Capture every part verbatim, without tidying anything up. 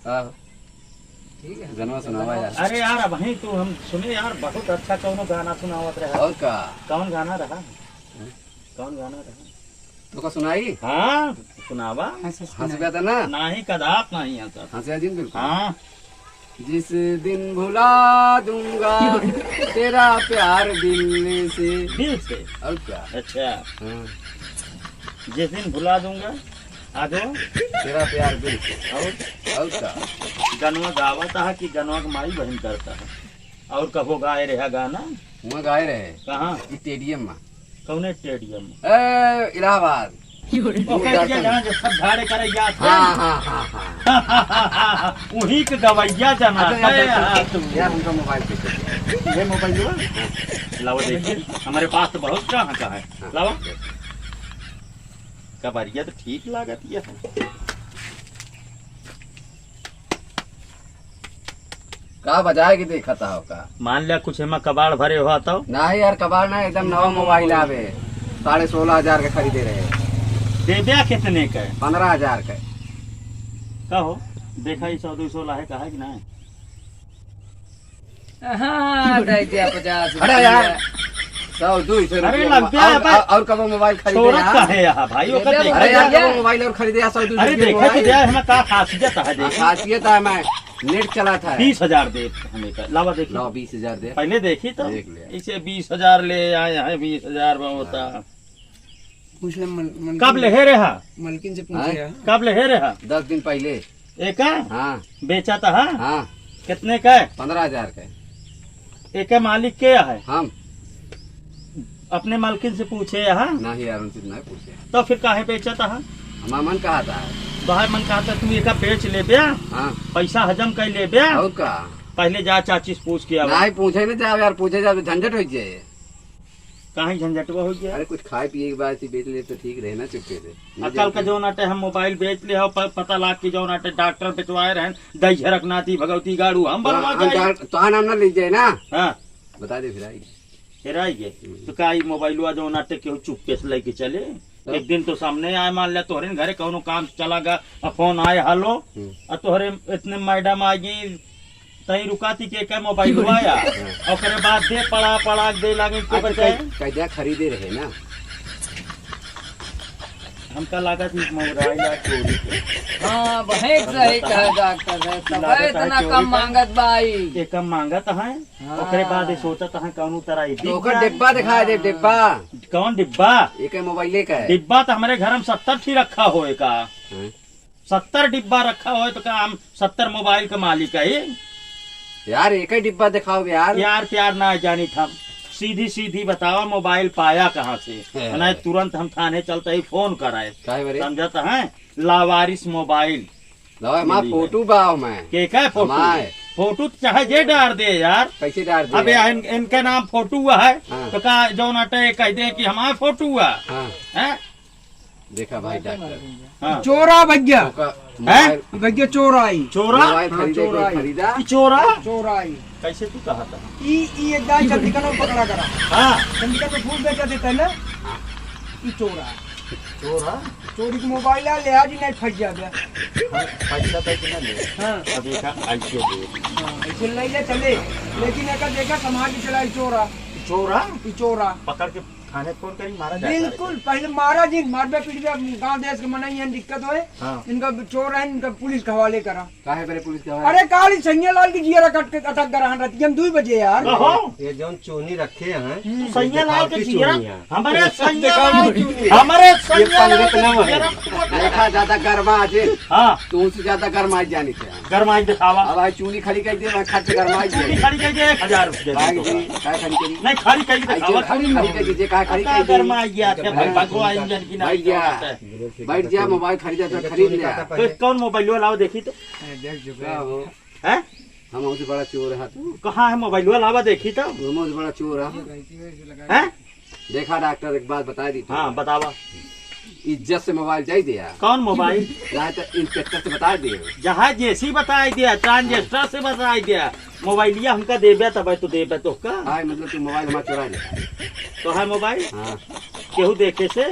हाँ। ठीक है। गनवा सुनावा यार। अरे यार, अबहीं तू हम सुने यार, बहुत अच्छा कौनो गाना सुनावत रहा। और का? कौन गाना रहा? हैं? कौन गाना रहा? तोका सुनाई? हाँ, सुनावा। हंस, हंस हंसबे तो ना? नाही, कदाप नाही हंसत। हंसे जिन बिल्कुल। हाँ। जिस दिन भुला दूंगा तेरा प्यार दिल से। दिल से? और क्या? अच्छा। हाँ। जिस दिन भुला दूंगा, आगे? तेरा प्यार दिल से। और? और क्या? गनवा गावत हा कि गनवा के माई बहिन करत हा? और कबो गाए रहा गाना? हुआं गाए रहे। कहाँ? स्टेडियम में। कौने स्टेडियम? ए, इलाहाबाद। ओकर के जहाँ जे सब झाड़े करे जात है। हाँ, हाँ, हाँ, हाँ। वही के गवैया जना अच्छा, यार, है, यार, हाँ, तू। यार, उनका मोबाइल दे दे। ये मोबाइल लो। लाओ देखिए, हमारे पास तो बहुत कहाँ का है। हाँ। लाओ। कबाड़िया तो ठीक लागत ये है। का बजाए के देखत हो का? मान लिया कुछ एमा कबाड़ भरे हो तो? नाही यार, कबाड़ ना, एकदम नवा मोबाइल आवे, साढ़े सोलह हजार के खरीदे रहे। देब्या कितने के? पन्द्रह हजार के। कहो, देखा ई सौ दो सौ लाहे कहा कि ना? हाँ, दे दिया पचास अरे यार, रुपया। सौ दो सौ अरे रुपया लग गया और, भाई। और, और कबो मोबाइल खरीदे छोड़त यार। काहे यहाँ भाई, ओकर अरे देखा अरे यार, जा। कबो मोबाइल और खरीदे यार, सौ दो सौ अरे रुपया देखा तो मोबाइल। जा, हमें का खासियत है, हाँ, देखी। खासियत है, मैं नेट चलात है। बीस हजार दे हमें का, लावा देखी। लाओ, बीस हजार दे। पहले देखी तो। देख ले। इसे बीस हजार ले आए हैं, बीस हजार में होता। हाँ। पूछ ले मल-, मलकिन कब लेहे रहा? मलकिन से पूछे हाँ? रहा। कब लेहे रहा? दस दिन पहले। एका? हाँ। बेचा था, हाँ? हाँ। कितने का? पन्द्रह हजार का। एका मालिक के है? हम। अपने मालकिन से पूछे, हाँ? नाही यार, उनसे नाही पूछे। तो फिर काहे बेचा था? हमार मन कहा था। बाहर मन कहा था, तुम एका बेच ले बे? हाँ। पैसा हजम कर ले बे? और का? पहले जा चाची से पूछ के आवा। नाही, पूछे न जाओ यार, पूछे जाओ तो झंझट हो जाए। काहे झंझटवा हो गया? अरे कुछ खाए पिए के बाद से बेच ले तो ठीक रहे ना, चुपके से। आ, कल का जौन आटे हम मोबाइल बेच ले हो, प-, पता लाग कि जौन आटे डॉक्टर बेचवाए रहन, दही झरक नाती भगवती गाड़ू हम तो बनवा हम जाए। डॉक्टर, तो नाम ना ले जाए ना। हाँ। बता दे फिर आई। फिर आई गए। हम्म। तो का ई मोबाइलवा जौन आटे केहू चुपके से लेके चले? तो? एक दिन तो सामने आए, मान ले तोहरे घरे कौनो काम से चला गया, आ फोन आए, "हेलो," हम्म। आ तोहरे इतने मैडम आ गई, तई रुकाती के का मोबाइल हुआ या? हाँ। ओकरे बाद दे पड़ा, पड़ा दे लागे तो अच्छा, बचाए। कै-, कैदा खरीदे रहे ना? हमका लागत ही मोबाइल आ चोरी के। हाँ, बहुत सही कहा डॉक्टर साहब, तब लागत है इतना चोरी कम का। मांगत बाई। ये कम मांगत है, हाँ। ओकरे बाद ये सोचत है कौनो तरह ये तो ओकर डिब्बा दिखाए दे, हाँ। डिब्बा। कौन डिब्बा? ये के मोबाइले का है। डिब्बा तो हमारे घर में सत्तर ठी रखा होए का। हाँ। सत्तर डिब्बा रखा होए तो का हम सत्तर मोबाइल के मालिक है? यार, एक ही डिब्बा दिखाओ यार। यार, प्यार ना जानी था, सीधी सीधी बतावा, मोबाइल पाया कहाँ से? है। नहीं, तुरंत हम थाने चलते ही फोन कराए। काहे बरे? समझत है, लावारिस मोबाइल। लावा, हमार मिली है। फोटो बा में। के का फोटो? हमार। फोटो तो चाहे जे डार दे यार। कैसे डार दे अब यार? इन, इनका नाम फोटो हुआ है, हाँ। तो का जौन अटे कह दे कि हमार फोटो हुआ? हाँ। हैं? देखा भाई डॉक्टर। हाँ। चोरा भैया। ओका हैं? मोबाइल भैया चोरा आई। चोरा? मोबाइल हाँ, खरीदे चोरा कोई आई। खरीदा? ई चोरा? चोरा आई। कैसे तू कहा था? ई, ई एक दाई चंडिका में पकड़ा करा। हाँ। चंडिका में फूल बेचा देता है ना? ई चोरा। चोरा? चोरी के मोबाइल आ, ले आज ही नहीं फंस जा बे। हाँ, पैसा तो इतना ले। हाँ। अब एक आई के दे। हाँ, ऐसे ले ले चले। लेकिन अगर देखा समाज की चला ई चोरा। चोरा? ई चोरा। पकड़ के थाने फोन करी, मारा जाए बिल्कुल, सारे। पहले मारा जिन, मारबे पीटबे, अब गांव देश के मनई हैं, दिक्कत होए। हाँ। इनका चोर है, इनका पुलिस के हवाले करा। काहे बरे पुलिस के हवाले? अरे काल ही सैया लाल की जियरा कट के अटक गया रहन रतिया में दुई बजे यार। कहो। ये जौन चूनी रखे हैं, हम्म। ये सैया लाल के देखावटी जियरा, चूनी है। हमारे ये सब सैया लाल, देखावटी चूनी है। हमारे ये सैया लाल पंडित के ना है। जियरा देखा ज्यादा गर्मा आज। हाँ। तू उनसे ज्यादा गर्मा आज जानी थे। गरमाई दिखावा। अब भाई चूनी खड़ी कर दे, मैं खर्च गरमाई दे। चूनी खड़ी कर दे, एक हजार रुपया भाई दे दो। जी, काय खड़ी करी? नहीं, खड़ी कर दे, आई दिखावा, चल, खड़ी खड़ी कर दीजिए, काय खड़ी कर दी? गरमाई गया थे, भाई, भगवा इंजन की नाई भैया, तो होता है। बैठ जा, मोबाइल खरीदा तो खरीद ले। तो कौन मोबाइल लो, लाओ देखी तो। ए, देख जो क्या हो? हैं? हम हमसे बड़ा चोर है तू। कहाँ है मोबाइल लो, लावा देखी तो। हम हमसे बड़ा चोर है। हैं? देखा डॉक्टर, एक बात बता दी तू। हाँ, बतावा। इज्जत से मोबाइल जाई दिया। कौन मोबाइल? चाहे तो इंस्पेक्टर से बता दे। जहाँ जैसी बताई दिया, ट्रांजिस्टर से बताई दिया। मोबाइलिया हमका देबे तब तो देबे तो का? हाँ, मतलब तू मोबाइल हमारा चुरा ले। तो है मोबाइल? हाँ। केहू देखे से?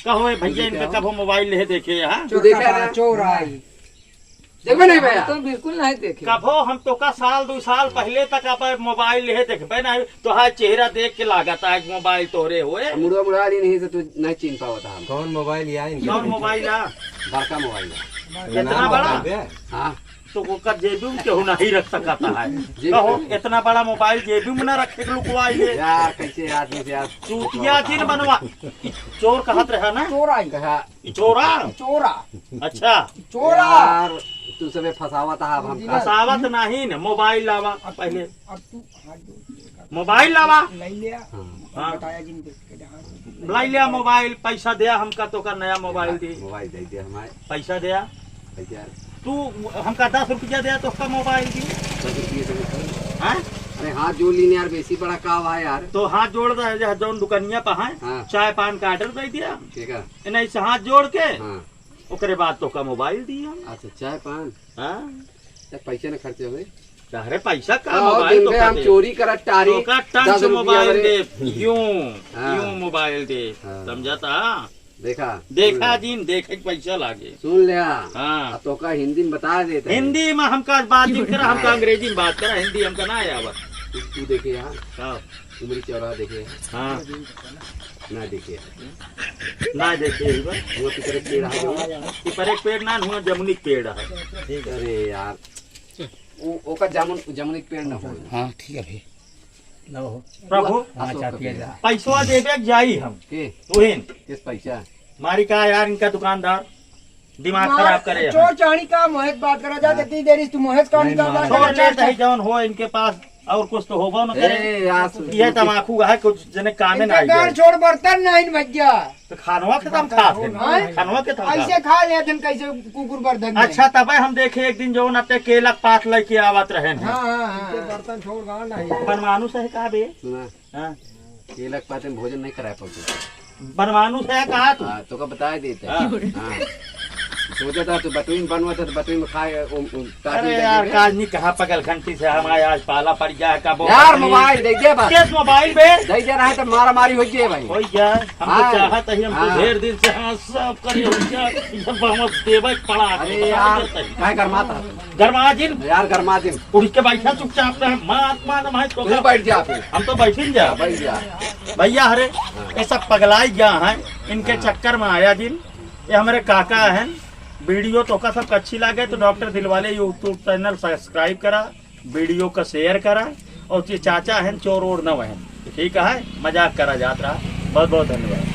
कहो ए भैया, इनका कहो। कबो मोबाइल ले देखे यहाँ? तू देखा ना? चोर आई। देखबे नहीं भैया। हम तो बिल्कुल नहीं देखे। कभो हम तोका साल दो साल पहिले तक अब मोबाइल लेहे देखबे नहीं, तोहार चेहरा देख के लागत आज मोबाइल तोहरे होए। मुड़वा मुड़ा ली नहीं से तू नहीं चिन्ह पावत हम। कौन मोबाइल या इनके? कौन मोबाइल आ? बड़का मोबाइल आ। इतना बड़ा? हाँ। तो ओकर जेबी में केहू नहीं रख सकता है। जेबी कहो, में। इतना बड़ा मोबाइल जेबी में ना रखे के लुकवाई ले। यार, कैसे आदमी से यार? चूतिया जिन बनवा। ई चोर कहत रहा ना? चोर आई। कहा? ई चोरा? चोरा। अच्छा। चोरा। यार, तू सबे फंसावत है अब हमका। फंसावत नहीं न, मोबाइल लावा अब तू, पहले। अब तू हाथ जोड़ के कर। मोबाइल लावा। ले लिया। हाँ। हाँ। बताया जिन देख के, हाँ। लाई लिया मोबाइल, पैसा दिया हमका, तोका नया मोबाइल दी। मोबाइल दे दिया हमारे। पैसा दिया। पैसा। तू हमका दस रुपया दिया, तोका मोबाइल दी। दस रुपये से मतलब? हाँ? अरे हाथ जोड़ लीन यार, बेसी बड़ा का हुआ यार? तो हाथ जोड़ दे, जहाँ जौन दुकानिया पे है, हाँ। चाय पान का ऑर्डर दे दिया। ठीक है। नहीं से हाथ जोड़ के, हाँ। ओकरे बाद तोका मोबाइल दी हम। अच्छा, चाय पान? हाँ। तो पैसे न खर्चे हुए? अरे पैसा का, आओ, मोबाइल दिन तो भर हम दे। चोरी करत टारी, तोका टंच दस रुपया मोबाइल मेरे। दे, यूं, हाँ। यूं मोबाइल दे, हाँ। समझा था? देखा, देखा सुन ले। जिन, देखे के पैसा लागे। सुन ले, हाँ। हाँ। अब तोका हिंदी में बता देते हैं। हिंदी में हमका बात नहीं करा, हमका हाँ। अंग्रेजी में बात करा, हिंदी हमका ना आवा। तू, तू देखे यहाँ, हाँ। उमरी चौराहा देखे यहाँ। हाँ। ना देखे यहाँ। ना देखे ही बा। वो पिपरे के पेड़ है जो। पिपरे के पेड़ ना, हुआ जमुनी के पेड़ है। अरे यार, वो, ओका जामुन, जमुनी के पेड़ ना हो। हाँ, ठीक है भाई। लो। प्रभु, हाँ, अशोक चाय का पिया पेड़। जा। पैसवा देबे के जाई हम। के? तुहिन। किस पैसा? मारी का यार, इनका दुकानदार दिमाग मार, खराब करे हैं। चोर चाणी का मोहित बात करा जा, हाँ। कितनी देरी तू मोहित का नहीं, निकाल मार। रहा है, छोड़ ले, चाचा। चाहे जौन हो इनके पास, और कुछ तो होबो न करे। ए, यार, सुन, ये सुन। तमाकू है, कुछ जने कामे इनके ना आई गाल जाए। छोड़, बर्तन नहीं भैया। तो खानवा के तम खात हैं। हाँ? खानवा के तम ऐसे खात। खा लेत हैं कैसे कुकुर बर्तन में। अच्छा, तबे हम देखे एक दिन जौन अपने केला के पात लेके आवत रहे हैं। हाँ, हाँ, हाँ। इनके बर्तन छोड़ गाल नहीं। बनमानुस है का बे? सुना। हाँ। केला के पाते में भोजन नहीं कराए पड़ते। बनमानुस है कहा तू? हाँ, तोका बताए देते। हाँ। हाँ। सोचा था तू बटुई में बनवा था तो बटुई में खाए, उम, उम, काजू अरे दे यार, देबे। काजनी कहाँ पगल घंटी से हमारे आज पाला पड़ गया है, कब यार, मोबाइल दे दे बस। किस मोबाइल बे? दे दे रहा है तो मारा मारी हो जाए भाई। हो गया, हम तो हाँ। चाहत ही, हम तो हाँ। ढेर दिन से हाँ सब करे हो गया, ये बहुत देवे पड़ा है, अरे बता यार, देते हैं। काय गरमाता है? गरमा जिन। यार, गरमा जिन। उठ के बैठा चुपचाप रहे, महात्मा न भाई तो तू बैठ जा फिर। हम तो बैठिन जा। बैठ जा। भैया, अरे, हाँ। ये सब पगलाई गया है, इनके हाँ। चक्कर में आया जिन। ये हमारे काका हैं, वीडियो तोका सबका अच्छी लागे तो डॉक्टर दिलवाले YouTube चैनल सब्सक्राइब करा, वीडियो का शेयर करा, और ये चाचा हैं, चोर ओर न वहन। ठीक है, मजाक करा जात रहा। बहुत बहुत धन्यवाद।